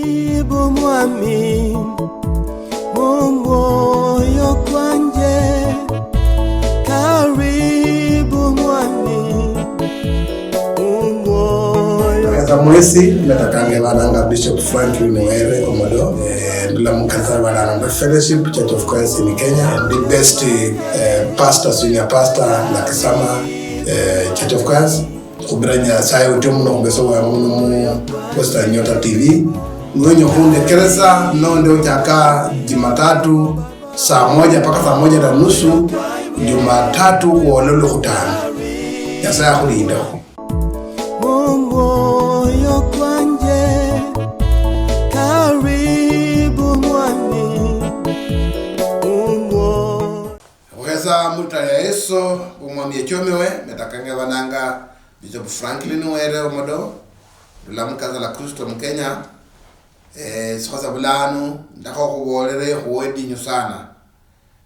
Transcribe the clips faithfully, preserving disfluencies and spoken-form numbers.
Karibu mwami, mu mwoyo kwanje. Karibu mwami, mu mwoyo. Kasa mwesi, natakanga bananga Bishop Franklin Were Omodo, eh, ndula mukasa bananga Fellowship Church of Christ in Kenya, the best, eh, pastor, senior pastor, Nakisama, eh, Church of Christ. Khubira Nyasaye uti muno khubesa bwangu muno mu Western Nyota T V. Niwenya khundekeresa nonde ochaka Jumatatu saa moja mpaka saa moja na nusu, Jumatatu khwola Lwokhutano. Nyasaye akhulindekho. Mu mwoyo kwanje, karibu mwami, mu mwoyo. Okhesa mulitala ya Yesu, omwami echomewe, metakanga bananga Bishop Franklin Were Omodo, ndula mukasa la Kristo mu Kenya. Eh, sikhosa bulano, ndakha okhubolera ekhuwa edinyu sana.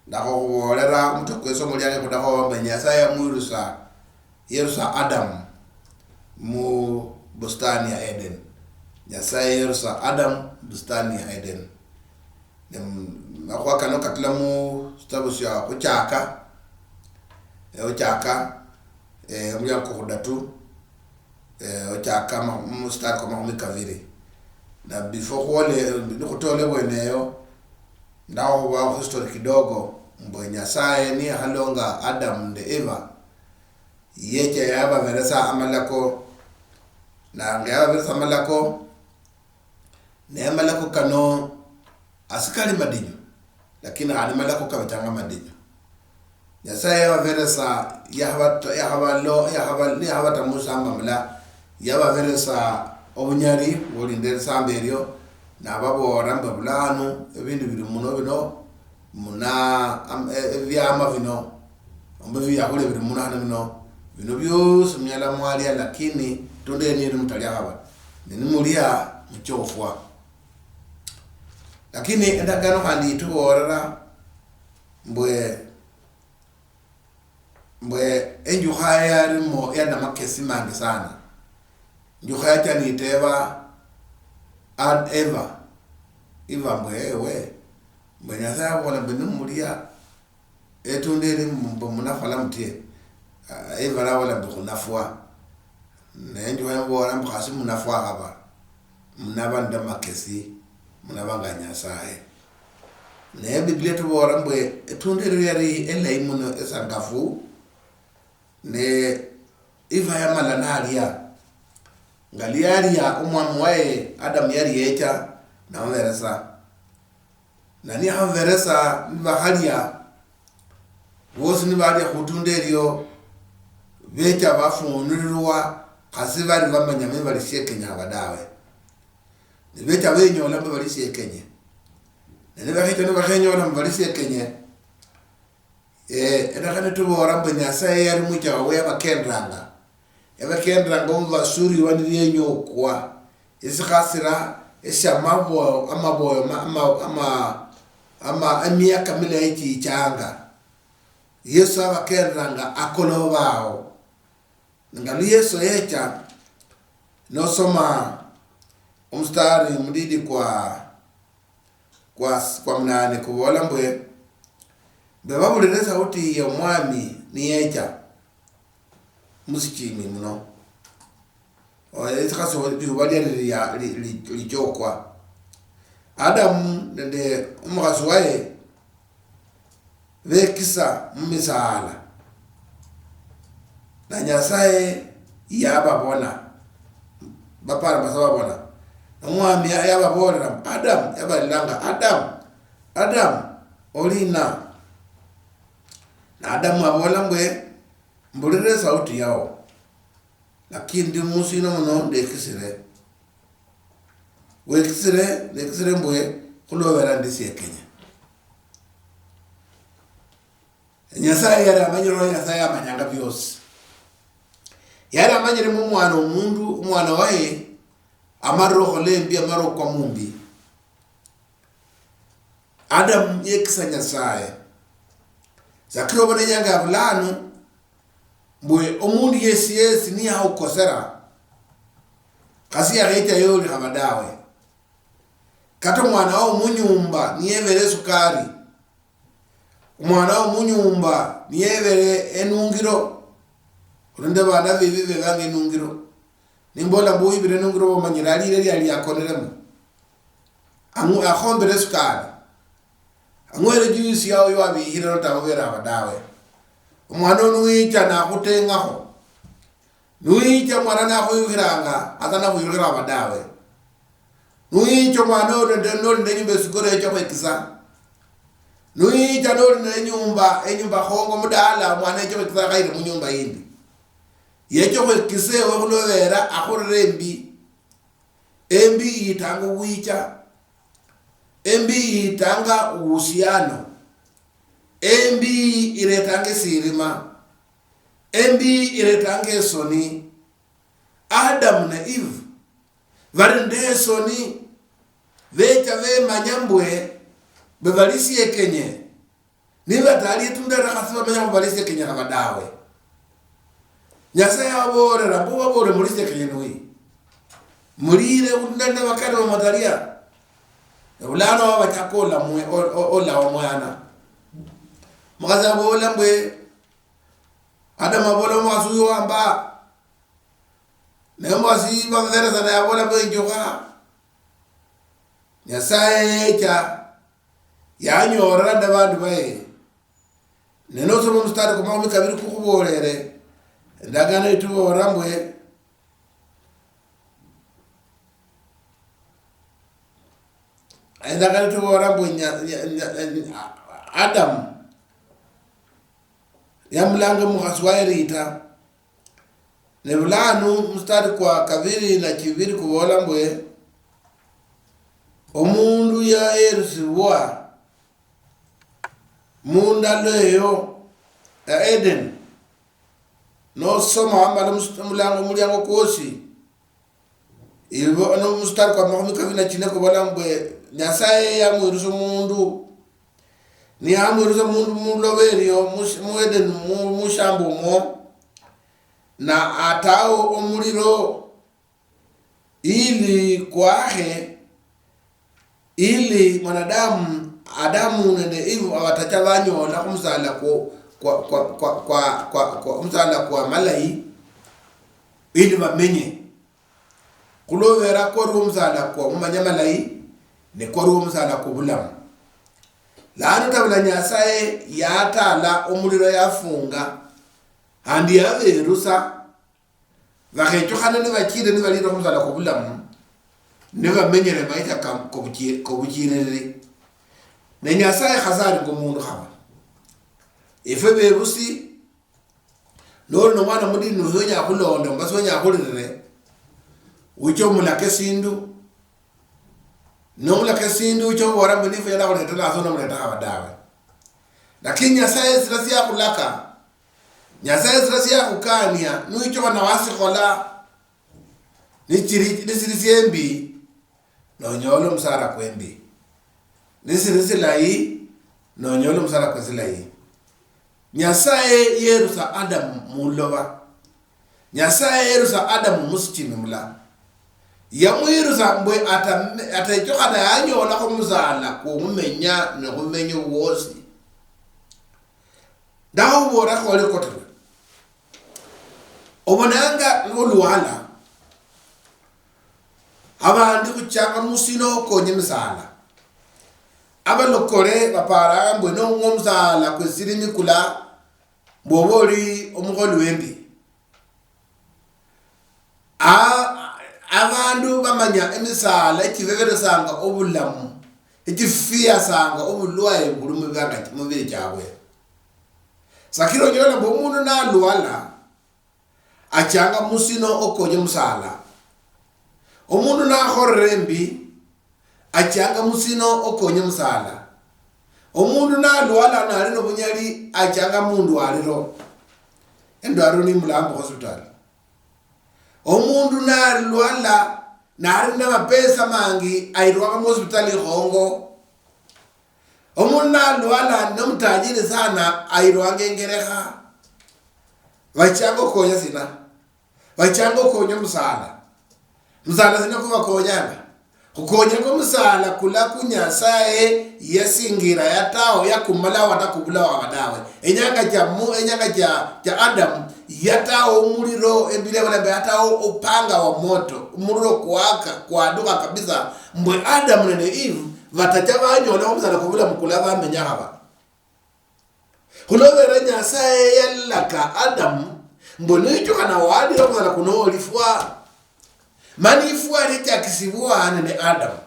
Ndakha okhubolera omutwe kwesi omuliange kudakha wamba Nyasaye yamwirusa, yerusa Adam mu bustani ya Eden. Nyasaye yerusa Adam mu bustani ya Eden. Ne mu-, makhuwa kano katula mu sitabu sia Khuchaka, eh, Khuchaka, eh, omuliango kwa khudatu, eh, Khuchaka ma-, mustari kwa makhumi kaviri. Na before khwole, nikhutole bweneyo, ndakho khubaho history kidogo, mbwe Nyasaye niyakhalonga Adam nende Eva, yecha yababeresa amalako, na nga yababeresa amalako, ne amalako kano asikali madinyu, lakini khandi malako kabechanga madinyu. Nyasaye yababeresa, yakhaba-, yakhabalo-, yakhaba-, niyakhabata musamba mula, yababeresa obunyali bwolinda elisamba elio, nababoolera mbu, "Bulano ebindu bili muno bino, muna, am-, e-, ebiama bino, omba ebiakhulia bili muno hano bino, bino biosi munyala mwalia, lakini itunda eri nili mutaliakhaba, ne nimulia muchia okhufwa." Lakini endagano khandi ituboolera mbwe, mbwe enjukha yarimo ya namakesi mangi sana. Injukha yacha niteba Ad-, Eva, Eva mbwe, "Ewe, mbwe Nyasaye abola mbwe nimulia etunda eri mbu munafwa la mutie?" Ah, Eva nabola mbu, "Khunafwa." Ne injukha yamubola mbu, "Khasi munafwa khaba, munaba nende amakesi, munaba nga Nyasaye." Naye Biblia ituboolera mbwe etunda elio liali elayi muno esangafu, ne Eva yamala nalia. Nga lialia, omwami waye Adamu yali yecha, namuberesa. Na niyakhaberesa, nibakhalia, bosi nibalia khutunda elio, becha bafunulirwa, khasi bali bamanya mbu bali shiekenye haba dawe. Nibecha benyola mbu bali shiekenye. Ne nibakhecha nibakhenyola mbu bali shiekenye, eh, edakhana tubola mbu Nyasaye yali mwicha wawe yabakendanga. Yabakendanga mu basuri bani bienyokwa. Esikhasira esha maboyo, amaboyo, ma-, ama, ama, ama, emiaka milayi chichanga. Yesu abakendanga akoloba ao. Nga lu Yesu yecha, nosoma omustari mudidi kwa, kwa s-, kwa munane kubola mbwe, mbwe babulire esauti ya Omwami niyecha musichimi muno. Oyo esikhasi likhuba liali lia-, li-, li-, lichokwa. Adamu nende omukhasi waye bekisa mumisaala. Na Nyasaye yababona. Bapara basa babona. Omwami ya-, yababolera, "Adamu," yabalilanga, "Adamu, Adamu, olina?" Na Adamu abola mbwe, "Mbulire esauti yao, lakini ndi musino muno ndekisire." Wekisire, nekisire mbwe khulobera ndi siekenye. Nyasaye yali amanyire olwa Nyasaye amanyanga biosi. Yali amanyire mu omwana omundu, omwana waye, amarire okhola embi, amarire okwa mumbi. Adamu yekisa Nyasaye. Sakira obona inyanga ya bulano, mbwe omundu yesi yesi niyakhukosera, khasi yakhecha yoli khaba dawe. Kata omwana wo munyumba niyebere esukari, omwana wo munyumba niyebere enungiro, olinde bana bibi bebanga enungiro. Nimbola mbu wibire enungiro bomanyire alire lyali akoneremo. Ang'u-, akhombere esukari. Ang'were juice yao yo abikhire notamubera aba dawe. Omwana oyo nuyicha nakhuteng'akho. Nuyicha omwana nakhwiyukhiranga, atsa nakhwiyukhira aba dawe. Nuyicha omwana oyo nende, noli nende inyumba esigoro echo khwekisa. Nuyicha noli nende inyumba, inyumba khongo mudala, omwana echo khwekisa akhayire munyumba yindi. Yecho khwekisa ewe khulobera akhurire embi. Embi yitanga obwicha. Embi yitanga uhusiano. Embi iretanga esirima. Embi iretanga esoni. Adamu na Eve bari nende esoni, becha bemanya mbwe, mbwe balisiekenye. Nibatali etunda likhasi bamanya mbu balisiekenye khaba dawe. Nyasaye abolera mbu babole mulisiakenye nuyi. Mulire etunda nabakali bamatalia. Ebulano wabachaka ola mwe-, o-, o-, ola omwana. Mukhasi abola mbwe, Adamu abola omukhasi uyo wamba. Naye omukhasi bamutheresana yabola mbwe injukha. Nyasaye yecha, yanyorera nende abandu baye. Ne nosoma omustari kwa makhumi kabiri kukhubolere, endagano itubolera mbwe, endagano itubolera mbwe nya-, nya-, nya-, nya-, Adamu yamulanga omukhasi waye Rita. Ne bulanu mustari kwa kabiri na chibiri kubola mbwe, omundu yayerusibwa mundalo eyo ya Eden. Nosoma wamala omus-, omulango, omuliango kwosi, ibo, no mustari kwa makhumi kabiri na chine kubola mbwe, Nyasaye yamwirusa omundu, niyamwirusa omundu muloba erio, mush-, mu Eden, mu, mushamba omwo, na atawo omuliro, ili kwakhe, ili mwanadamu, Adamu nende Eve abatacha banyola khumusala kwo-, kwa, kwa, omusala kwa malayi, ili bamenye. Khulobera kwaliwo omusala kwa mumanya malayi, ne kwaliwo omusala kwa bulamu. Lano tabula Nyasaye yatala omuliro yafunga, khandi yaberusa, bakhechukhana nibachire nibalira omusala kwa bulamu, nibamenyere maisha ka-, kobuchi-, kobuchiriri. Ne Nyasaye khasi alinga omundu khaba. Efwe bebusi, noli nomwana mudini noyo onyala khulonda, mba sionyala khulirire, uche omulake esindu, nomulaka esindu uche obola mbu nifwe yala khuleta naso nomuleta khaba dawe. Lakini Nyasaye sila siakhulaka, Nyasaye sila siakhukania, nuichukha na wasikhola, nichiri, nisili siembi, nonyola omusara kwembi. Nisili silayi, nonyola omusara kwesilayi. Nyasaye yerusa Adamu muloba. Nyasaye yerusa Adamu musichimi mula. Yamwirusa mbwe atame-, atechokhana yanyolakho musala kwomumenya nokhumenya obwosi. Ndakhuboolakho olikotelwe. Obonanga nolwala, abandi khuchanga musino okonye misala. Abalokole baparanga mbwe nong'wa omusala kwesilingi kula, mbwe oba oli omukholi wembi. A-, abandu bamanya emisala echibeberesanga obulamu, echifiasanga obulwaye buli mubibanga, mumibiri chiabwe. Sakira onyola mbu omundu nalwala, achanga musino okonye musala. Omundu nakholere embi, achanga musino okonye musala. Omundu nalwala nali nobunyali, achanga mundwaliro. Endwaliro ni mulambo hospital. Omundu nalwala nali namapesa mangi, ayirwanga muhospitali ikhongo. Omundu nalwala nomutajiri sana, ayirwanga Ingerekha. Bachanga okonya sina? Bachanga okonya omusala. Musala sina kubakonyanga? Khukonyanga omusala kula ku Nyasaye yasingira yataho yakumalaho ata kubulaho haba dawe. Enyanga cha mu-, enyanga cha, cha Adamu yataho omuliro, Biblia ibola mbu yataho upanga wa moto, omuliro kwaka, kwadukha kabisa, mbwe Adamu nende Eve batacha banyola omusala kubula mukula bamenya haba. Khulobera Nyasaye yalaka Adamu mbu niwichukhana wadira khusala kuno olifwa. Mani ifwa lichakisibwa nende Adamu.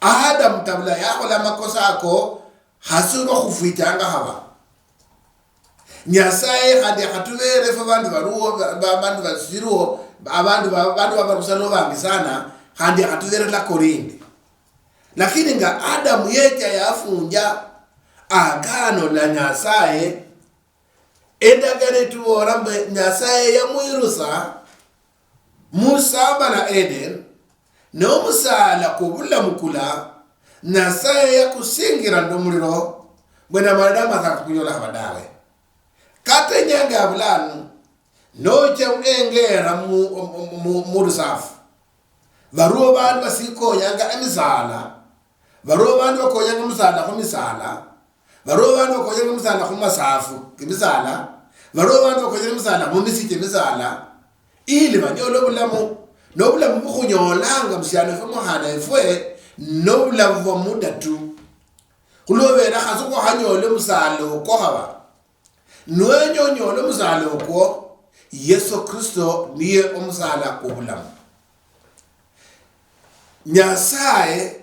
Adamu tabula yakhola amakosa ako, khasi oba khufwichanga khaba. Nyasaye khandi akhatubere efwe bandu baruo, ba-, ba-, bandu basiriwo, abandu ba-, bandu babarusa lobangi sana, khandi akhatubere lako lindi. Lakini nga Adamu yecha yafunja agano la Nyasaye, endagano etubola mbu Nyasaye yamwirusa musamba la Eden, nomusala kobulamu kula, Nyasaye yakusingira nende omuliro, mbwe namalala amasaka kunyola haba dawe. Kata inyanga ya bulano, nocha engera mu, mu, mu, mu rusafu. Baruo bandu basikonyanga emisala, baruo bandu bakonyanga omusala khumisala, baruo bandu bakonyanga omusala khumasafu kemisala, baruo bandu bakonyanga omusala mumisi chemisala, ili banyole obulamu, nobulamu bukhunyolanga musialo efwe mukhana efwe, nobulamu bwa muda tu. Khulobera khasi khwakhanyola omusala okwo khaba. Niwenya onyole omusala okwo, Yesu Kristo niye omusala kwobulamu. Nyasaye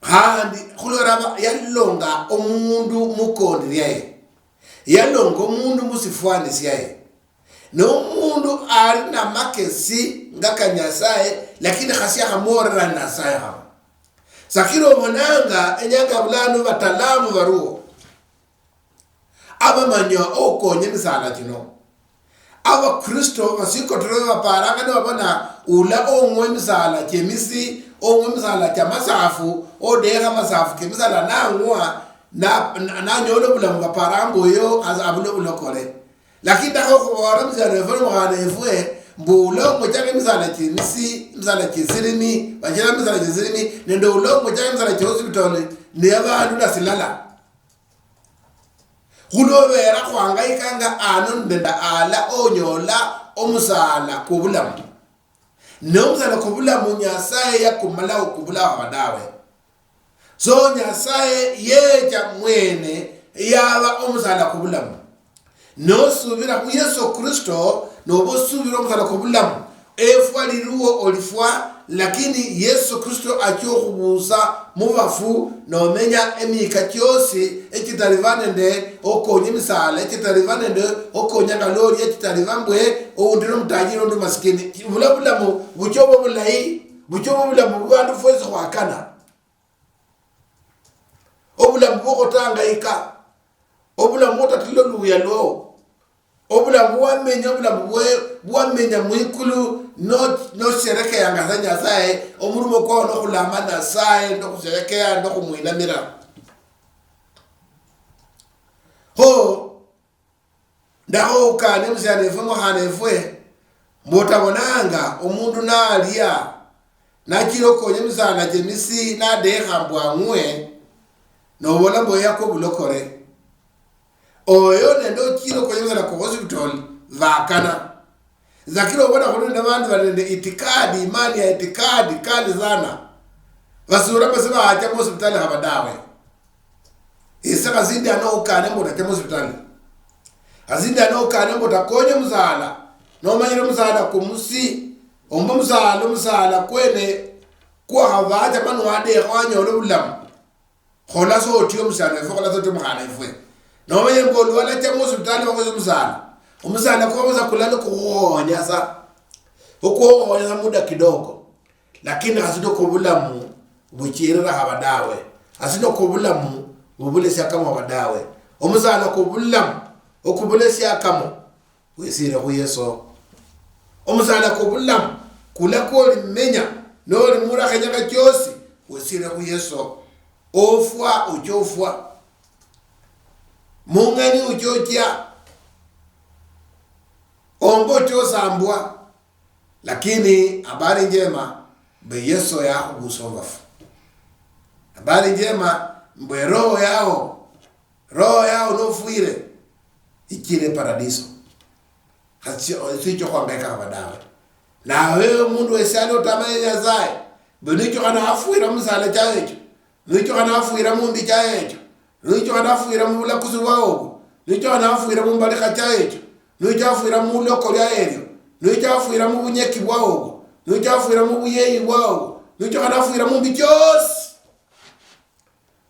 khandi khulwera aba-, yalonga omundu mukondi liaye, yalonga omundu musifwani siaye. Nomundu ali namakesi nga ka Nyasaye, lakini khasi akhamworera Nyasaye khaba. Sakira obonanga enyanga ya bulano batalamu baruo. Abamanya okonya emisala chino. Abakristo basikotero baparanga nibabona ula ong'wa emisala chiemisi, ong'wa emisala chia masafu, odekha masafu kemisala nang'wa, na, na, nanyola obulamu baparanga mbu oyo az-, abula obulokole. Lakini ndakha okhubola musiani wefwe nomukhana wefwe, mbu ula ong'wechanga emisala chiemisi, emisala chiesilimi, bachira emisala chiesilimi, nende ula ong'wechanga emisala chia hospital, ni abandu na silala. Khulobera khwangayikanga ano nende ala onyola omusala kwobulamu. Ne omusala kwobulamu Nyasaye yakumalaho kubulaho dawe. So Nyasaye yecha mwene yaba omusala kwobulamu. Nosubira khu Yesu Kristo, noba osubira omusala kwobulamu, efwa liruo olifwa, lakini Yesu Kristo achia okhubusa mubafu, nomenya emihika chiosi echitariba nende okonya emisala, echitariba nende okonya nga lori, echitariba mbwe oundi nomutajiri oundi masikini. Bula bulamu bucha oba bulayi, bucha oba bulamu bubandu fwesi khwakana. Obulamu bwokhutangayika, obulamu bwotatila oluya lwo, obulamu bwamenya, obulamu bwe-, bwamenya mwikulu, no-, nosherekeanga sa Nyasaye, omurimo kwao nokhulama Nyasaye, nokhusherekea, nokhumwinamira. Kho, ndakha okane musiani efwe, mukhana efwe, mbu otabonanga omundu nalia, nachira okonye emisala chemisi, nadekha mbu ang'we, nobola mbu eyakwa obulokore. Oyo nende ochira okonye emisala kwa hospital, bakana. Lakini obona khuli nende abandu bali nende itikadi, imani ya itikadi kali sana. Basura basi bahacha mu hospitali haba dawe. Ise khasindi ano ukane mbu otacha mu hospitali. Khasindi ano ukane mbu otakonya omusala. Nomanyire omusala kumusi, omba omusala, omusala kwene kwakhabacha mani wadekha wanyola obulamu. Khola sa otyo omusiani wefwe, khola sa otyo omukhana wefwe. Nomanye mbu olwalacha muhospitali bakhuhe omusala, omusala kwakho sa kulala kukhukhonya sa, okhukhonya sa muda kidogo, lakini khasi nokwo obulamu buchirira haba dawe, khasi nokwo obulamu bubula esiakamo haba dawe. Omusala kwo obulamu okubula esiakamo, wesire khu Yeso. Omusala kwo bulamu, kula kwoli menya, noli mura khenyanga chiosi, wesire khu Yeso. Ofwa, ucha ofwa. Mung'ani ucha ochia. Omba ucha osambwa. Lakini habari njema, mbu Yeso yakhubusa mubafu. Habari njema, mbu eroho yao, roho yao nofwire, ichire paradiso. Khasi sicho khwangaika khaba dawe. Nawe wewe mundu wesialo otamanya Nyasaye, mbu nicho khana afwira musala chaye echo, nicho khana afwira mumbi chaye echo, nicho khana afwira mubulakusi bwao obo, nicho khana afwira mumbalikha chaye echo, nicho afwira muloko liaye elio, nicho afwira mubunyeki bwao obo, nicho afwira mubuyeyi bwao obo, nicho khana afwira mumbi chiosi.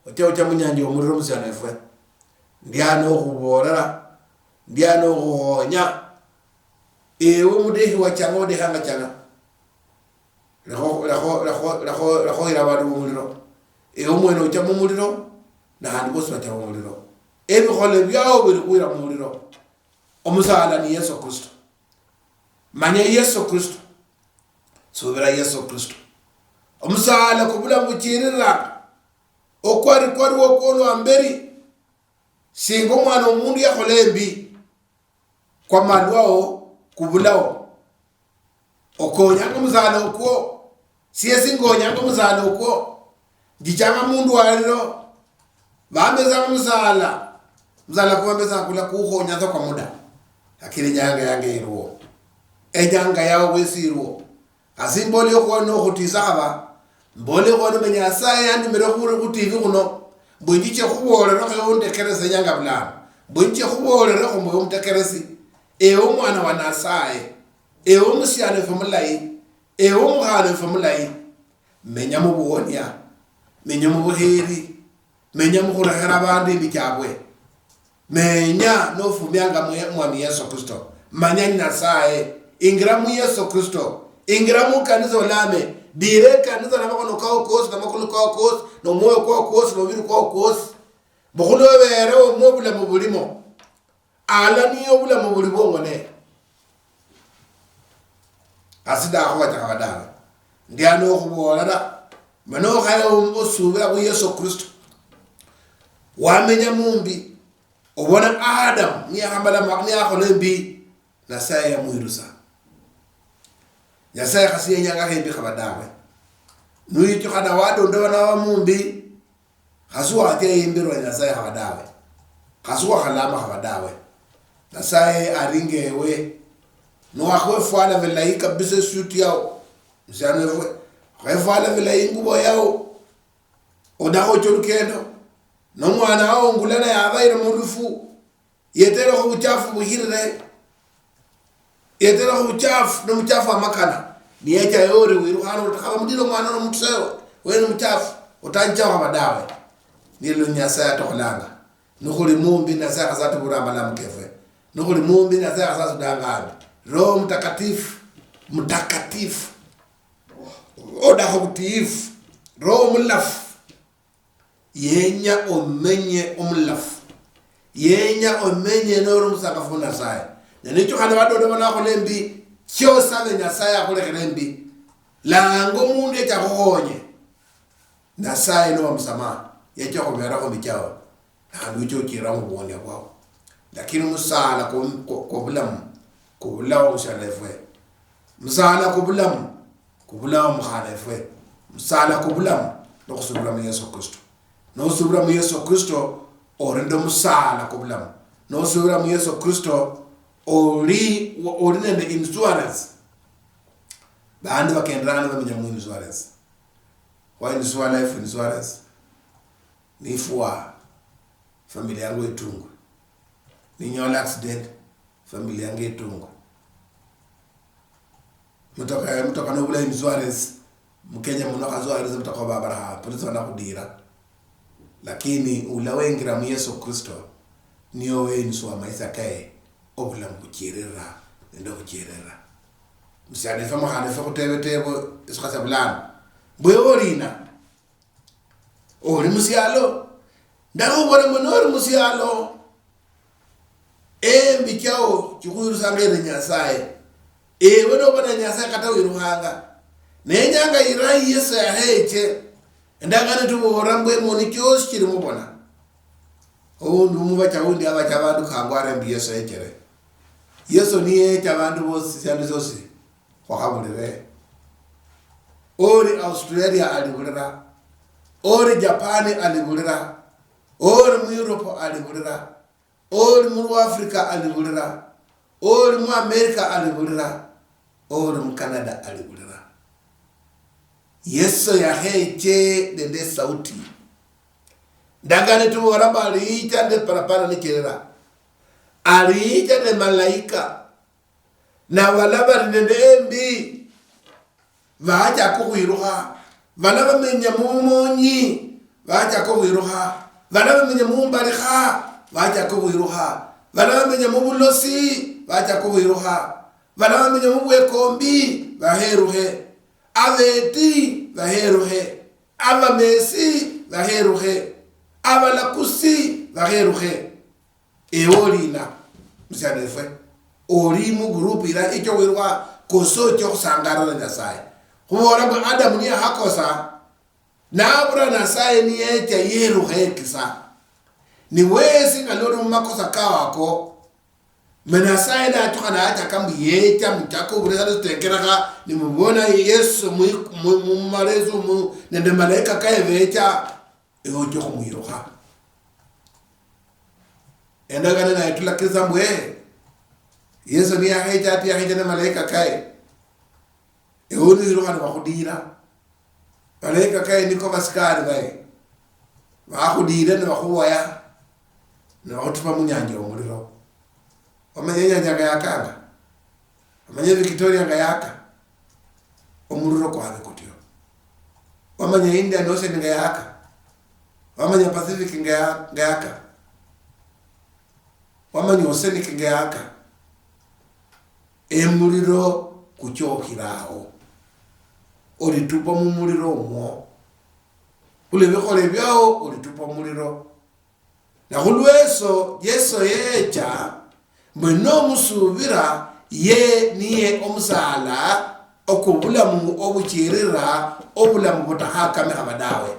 Ocha, ocha munyanja yomuliro musiana efwe. Ndi ano okhubolela, ndi ano okhukhonya. Ewe omudekhi wachanga odekhanga changa. Lekho, lekho, lekho, lekho, lekho ira abandu mumuliro. Ewe omwene ocha mumuliro, nahandi bosi bacha mumuliro. Ebikhole biao bili khwira mumuliro. Omusaala ni Yesu Kristo. Manya Yesu Kristo. Subira Yesu Kristo. Omusaala kubulamu buchiriranga. Okwari kwaliwo kwolwa mberi, singa omwana omundu yakhola embi, kwamalwao kubulao. Okonyanga omusala okwo, siesi ngonyanga omusala okwo, njichanga mundwaliro, bambetsanga omusala, omusala kwambetsanga kula kukhonya tsa kwa muda, lakini enyanga yange iliwo, enyanga yao bwesi iliwo. Khasi mbole khwene okhutisa khaba, mbole khwene mbu Nyasaye yandumire khuri khu T V khuno, mbu njiche khubolerekho ewe undekerese enyanga bulano, mbu njiche khubolerekho mbu ewe omutekeresi, ewe omwana wa Nasaye, ewe omusiani wefu omulayi, ewe omukhana wefu omulayi, menya mubuwonia, menya mubuheri, menya mukhurekhera abandu embi chabwe. Menya nofumianga mu Mwami Yesu Kristo. Manya ni Nyasaye. Ingira mu Yesu Kristo. Ingira mu kanisa olame. Dira ekanisa namakhono kao kosi, namakulu kao kosi, nomwoyo kwao kwosi, nomubiri kwao kwosi. Bukhulu oberewo mu obulamu bulimo. Alaniye obulamu buli bwong'one. Asi ndakhuwa tawe dawe. Ndi ano okhuboolera, mana okhaya osubira khu Yesu Kristo. Wamenya mumbi, obona Adam niyakhamala ma-, niyakhola embi, Nasaye yamwirusa. Nyasaye khasi yenyanga khembi khaba dawe. Nuyichukhana wadondoba naba mumbi, khasi wacha yimbirwa Nyasaye khaba dawe. Khasi wakhalama khaba dawe. Nyasaye aringa ewe. Niwakhwefwala bilayi kabisa esuit yao. Musiani wefwe. Khwefwala bilayi ingubo yao. Odakha ocha olukendo. Nomwana wao ongulana yabaire mulufu. Yeterekho obuchafu buhirire. Yeterekho obuchafu nomuchafu amakana. Niyecha yori wirukhana oti khaba mudire omwana ono mutusewo. Wene muchafu. Otanjichaho khaba dawe. Nilwo Nyasaye atokholanga. Nikhuli mumbi Nyasaye khasa atubura amalamu kefwe. Nikhuli mumbi Nyasaye khasa asudanga ambi. Roho Mutakatifu. Mutakatifu. Odakha obutiifu. Roho omulafu. Yenya omenye omulafu. Yenya omenye nori omusangafu mu Nasaye. Ne nicho khandi badodo banakhola embi, chia osabe Nyasaye akhulekhele embi. Langa omundu yecha akhukhonye. Nasaye noba musamaha, yecha okhuberakho michao. Khandi wicha ochira mubuonia bwao. Lakini omusala ku, ku, kubulamu, kubulao musialo efwe. Musala kubulamu, kubulao mukhana efwe. Musala kubulamu, nokhusubira mu Yesu Kristo. Nosubira mu Yesu Kristo, ori nende omusala kubulamu. Nosubira mu Yesu Kristo, ori, ori nende insurance. Bandu bakenderanga nibamenya mu insurance. Wa insure life insurance. Nifwa, family yangu itungwe. Ninyola accident, family yangu itungwe. Mutoka, mutoka nobula insurance, mu Kenya muno khansurance mutoka oba baraha, polisi banakhudira. Lakini ula wengira mu Yesu Kristo, niyo weinsuwa amaisha kaye, obulamu buchirira nende okhuchirira. Musiani efwe mukhana efwe khutebetebo esukha sya bulano. Mbwe ewe olina? Oli musialo? Ndakhubona mbu noli musialo. Embi chao chikhwirusanga eri Nyasaye. Ewe noba na Nyasaye kata wirukhanga. Nenyanga irayi Yesu yaheche. Endangano tubola mbu emoni chiosi chili mubona. Oundi omubacha oundi abacha abandu kangware mbu Yesu echere. Yesu niyecha abandu bosi siandu siosi. Khwakhabulire. Ori Australia alibulira, ori Japan alibulira, ori mu Europe alibulira, ori mu Africa alibulira, ori mu America alibulira, ori mu Canada alibulira. Yesu yaheche nende esauti. Ndagano tubola mbu aliicha nende parapara nichirira. Aliicha nende malaika. Na bala bali nende embi, bachaka okhwirukha. Bala bamenya mumonyi, bachaka okhwirukha. Bala bamenya mumbalikha, bachaka okhwirukha. Bala bamenya mubulosi, bachaka okhwirukha. Bala bamenya mubwekombi, baherukhe. Abeti, baherukhe. Abamesi, baherukhe. Abalakusi, baherukhe. Ewe olina, musiani wefwe, oli mu group ila echo wirukha, kosi ocho khusangalala Nyasaye? Khubola mbu Adamu niyakhakosa, nabura Nyasaye niyecha yerukha ekisa. Ni wesi nga noli mu makosa kao ako, ma Nyasaye nachukha nachaka mbu yecha, muchaka obulesa nisutengerekha, nimubona Yesu mu, mu, mu malesu mu, nende malaika kaye becha, ewe oche khumwirukha. Endagano nayo tulakirisa mbu, eh, Yesu niyakhecha ati yakhecha ne malaika kaye. Ewe niyirukha nibakhudira. Malaika kaye niko basikari baye. Bakhudire nibakhuboya, nibakhutupa munyanja yomuliro. Wamanya inyanja nga yakanga? Wamanya Victoria nga yaka? Omuliro kwali kutyo. Wamanya Indian Ocean nga yaka? Wamanya Pacific nga ya-, nga yaka? Wamanya Oceanic nga yaka? Emuliro kuchokhiraho. Olitupa mumuliro omwo. Khulwa ebikhole biao, olitupa mumuliro. Na khulweso Yesu yecha, mbwe nomusubira, ye niye omusaala okwobulamu obuchirira, obulamu butakhakamikha dawe.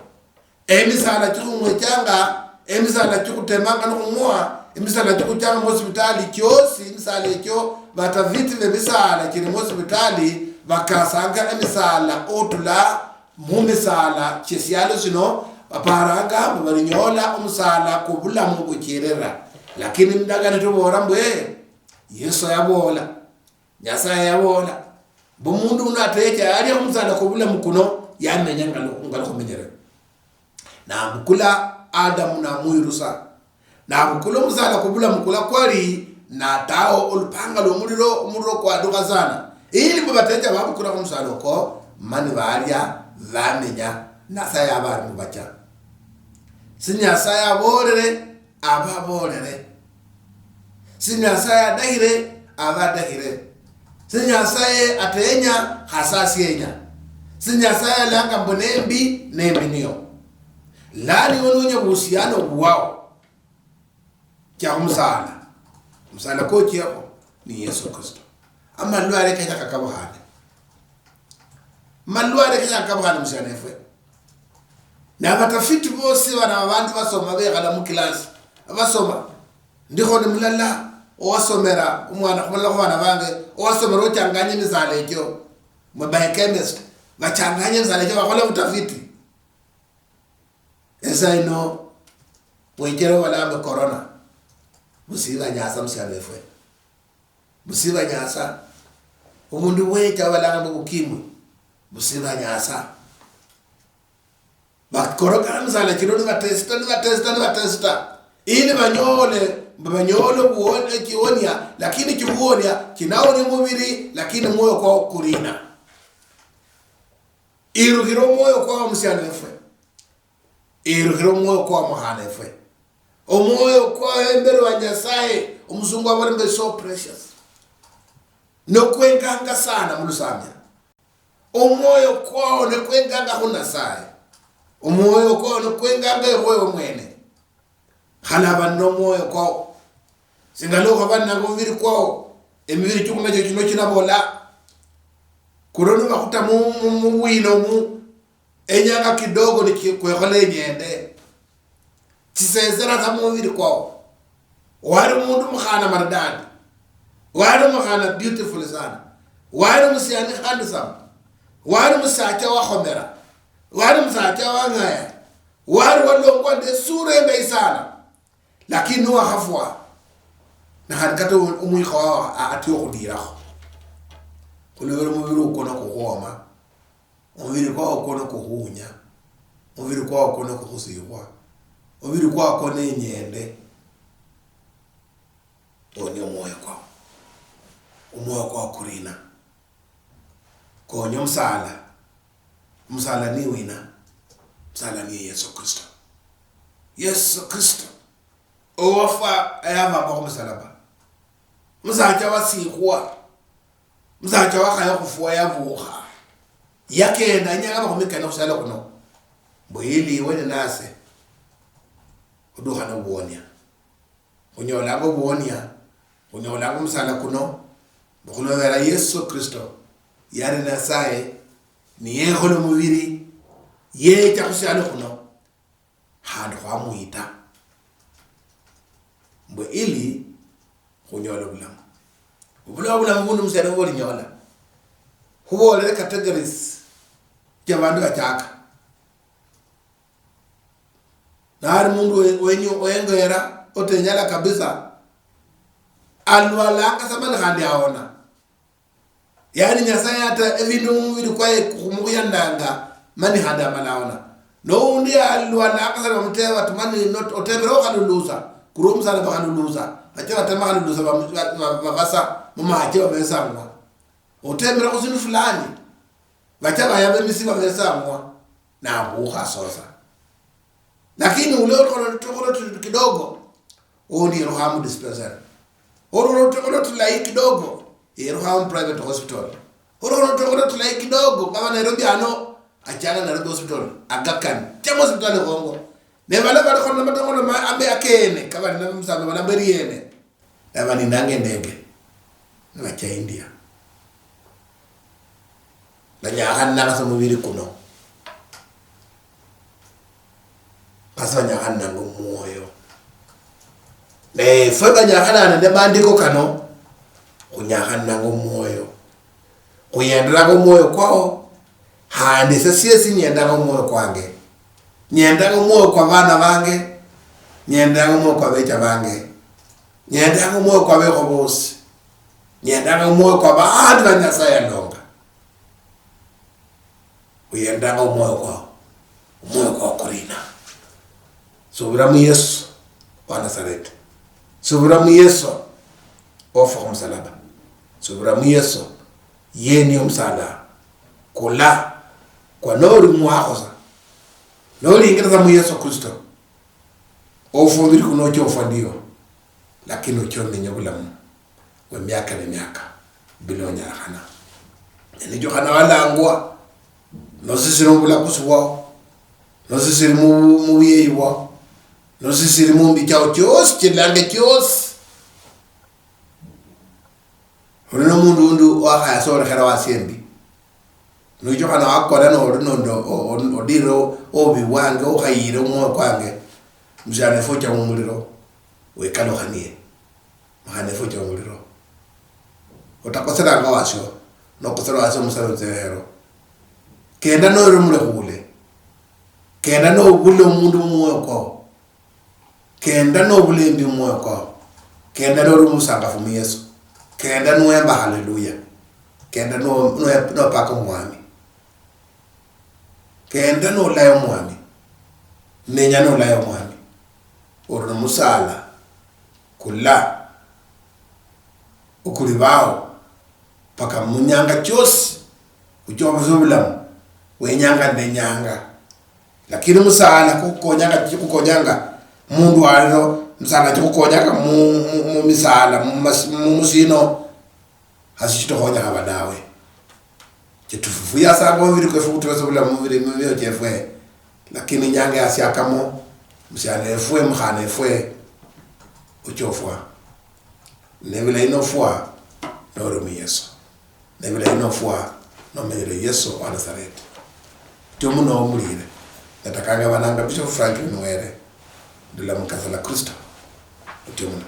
Emisala chikhung'wechanga, emisala chikhutemanga nikhung'wa, emisala chikhuchanga muhosipitali chiosi, emisala echo, batafiti bemisala chili muhosipitali, bakasanga emisala otula mumisala chiesialo sino, baparanga mbu balinyola omusala kwobulamu buchirira. Lakini mundagano tubola mbwe, Yesu yabola, Nyasaye yabola, mbu omundu uno atecha alia omusala kwobulamu kuno, yamenya nga lu-, nga lukhumenyere. Nabukula Adamu namwirusa. Nabukula omusala kwobulamu kula kwali, natawo olupanga lwomuliro, omuliro kwadukha sana. Ili mbu batecha babukulakho omusala oko, mani balia, bamenya, Nyasaye aba ali mubacha. Si Nyasaye abolere, aba abolere. Si Nyasaye adahire, aba adahire. Si Nyasaye atenya, khasi asienya. Si Nyasaye alanga mbu nembi, nembi niyo. Lani ononya buhusiano bwao. Chia khumusala. Musala kochiekho ni Yesu Kristo. Amalwale kenya kakabukhane. Malwale kenya kakabukhane musiana efwe. Na batafiti bosi bana babandu basoma bekhala mu class. Abasoma. Ndikho ni mulala owasomera omwana, khumulala khu bana bange, owasomera ochanganya emisala echo. Mu biochemist. Bachanganya emisala echo bakhola utafiti. Esa ino, bwechera obalanga corona, busiba nyasa musialo efwe. Busiba nyasa. Obundu bwecha obalanga mbu bukimwi, busiba nyasa. Bakorokana misala chino nibatesta, nibatesta, nibatesta. Ili banyole, mbu banyole obuwon-, echiwonia, lakini chibuwonia, chinawonia omubiri, lakini mwoyo kwao kulina. Irukhira omwoyo kwao musialo efwe. Erukhira omwoyo kwa omukhana efwe. Omwoyo kwa embere wa Nyasaye, omusungu abona mbe so precious. Nokwenganga sana mulusambia. Omwoyo kwao nekwenganga khu Nyasaye. Omwoyo kwao nekwenganga ekhwewe mwene. Khale aba nomwoyo kwao. Singa lokha bali nabo mubiri kwao, emibiri chikhumenya chino chinabola. Kuno nibakhuta mu, mu, mu bwino mu, enyanga kidogo nichikwekhola enyende. Chisesera sa mubiri kwao. Wali omundu mukhana maridadi. Wali omukhana beautiful sana. Wali omusiani handsome. Wali musacha wakhomera, wali musacha wang'aya, wali walongwa nde sura endayi sana, lakini niwakhafwa, nakhandi kata omwikha wao a- atio okhudirakho, khulobera omubiri ukwo nokukhuoma, omubiri kwao okwo nokukhuunya, omubiri kwao okwo nokukhusikhwa, omubiri kwao okwo nenyende. Owo ni omwoyo kwao. Omwoyo kwao kurina? Konya omusala. Omusala ni wina? Omusala niye Yesu Kristo. Yesu Kristo owafwa yavambwa khumusalaba. Omusacha wasikhwa. Omusacha wakhaya khufwa yavukha. Yakenda inyanga makhumi kane khusialo khuno. Mbu ili iwe ninase khudukha nobuonia. Khunyolanga obuonia, khunyolanga omusala kuno, mbu khulobera Yesu Kristo, yali Nasaye, niyekhola omubiri, yecha khusialo khuno, khandi khwamwita. Mbu ili khunyole obulamu. Obulao obulamu bundi musiani bubolinyola. Khubolere categories chia bandu bachaka. Nali mundu we- wenyu wengera otenyala kabisa, alwalanga sa mani khandi aona. Yaani Nyasaye hata ebindu mumubiri kwaye khumukhuyananga mani khandi amala aona. Noundi alwalanga sa bamuteba ati mani not- otemere okhalulusa, kuri omusala bakhalulusa, bacha batema khalulusa bamu- ba- ba- babasa mumache babesangwa. Otemere khusindu fulani, bacha bayaba emisi babesangwa, nakhukha sosa. Lakini ule olikho nolutukhulo tu- kidogo, undi yelukha mu dispensary. Olikho nolutukhulo tulayi kidogo, yelukha mu private hospital. Olikho nolutukhulo tulayi kidogo, kama Nairobi ano, achanga Nairobi hospital, Aga Khan. Chama hospital khongo. Ne bala balikho na matukhulo ma- ambi akene, kabali na musamba bala mberi yene. Baninanga endege nibacha India. Banyakhananga sa omubiri kuno, khasi banyakhananga omwoyo. Ne efwe banyakhananga nende maandiko kano, khunyakhananga omwoyo. Khuyenderanga omwoyo kwao, khandi ese siesi nyendanga omwoyo kwange. Nyendanga omwoyo kwa bana bange, nyendanga omwoyo kwa becha bange, nyendanga omwoyo kwa bekho bosi, nyendanga omwoyo kwa bandu ba Nyasaye yalonga. Khuyendanga omwoyo kwao, omwoyo kwao kurina? Subira mu Yesu wa Nazareti. Subira mu Yesu ofwa khumusalaba. Subira mu Yesu, ye niye omusala kula kwa noli mwakhosa. Nolingirira mu Yesu Kristo, ofwa omubiri kuno ocha ofwa ndio, lakini ocha omenya obulamu bwe miaka ne miaka bila onyalakhana. Ne nicho khana walangwa, nosisiri mubulakusi bwao, nosisiri mu- mubuyeyi bwao, nosisiri mumbi chao chiosi, chilange chiosi. Uli nomundu undi wakhaya solekhera wasi embi. Nochokhana wakona noli nende o- o- odire obubi bwange, okhayire omwoyo kwange, musiani efwe ocha mumuliro, wekalukhanie. Mukhana efwe ocha mumuliro. Otakoseranga wasio, nokosera wasio omusero nzehero. Kenda noyo omulekhule. Kenda nobule omundu mumwoyo kwao. Kenda nobulembi mumwoyo kwao. Kenda noli omusangafu mu Yesu. Kenda nuwemba haleluya. Kenda no- no- nopaka omwami. Kenda nolaya omwami. Menya nolaya omwami. Ori nomusala kula okuli bao paka munyanga chiosi. Uchia obusa obulamu wenyanga ndenyanga. Lakini musala kukhukonyanga, chikhukonyanga mundwaliro, musala chikhukonyanga mu- mu- mumisala, mumas- mumusino, hasi chitukhonyakha haba dawe. Chitufuyasanga omubiri kwefu khutuwesa obulamu mumibiri mibio chiefwe, lakini inyanga yasiakamo, musiani efwe, mukhana efwe, ochofwa. Nebilayi nofwa noli mu Yesu. Nebilayi nofwa nomenyere Yesu wa Nazareti. Otio muno omulire. Natakanga bananga Bishop Franklin Were. Ndula mukasa la Kristo. Otio muno.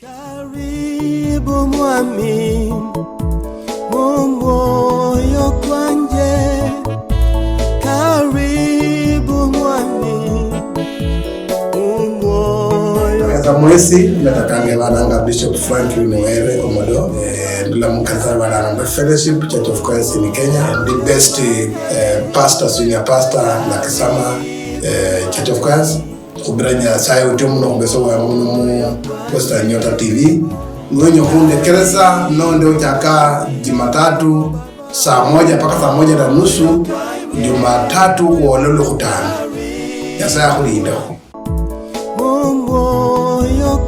Karibu mwami, mu mwoyo kwange. Esi, natakanga bananga Bishop Franklin Were Omodo, eh, ndula mu kanisa bananga Fellowship Church of Christ in Kenya, the best, eh, pastor, senior pastor, Nakisama, eh, Church of Christ. Khubira Nyasaye otyo muno khubesa bwangu muno mu Western Nyota T V. Niwenya khundekeresa nonde ochaka Jumatatu saa moja mpaka saa moja na nusu, Jumatatu khwola Olwokhutano. Nyasaye akhulindekho. Omwoyo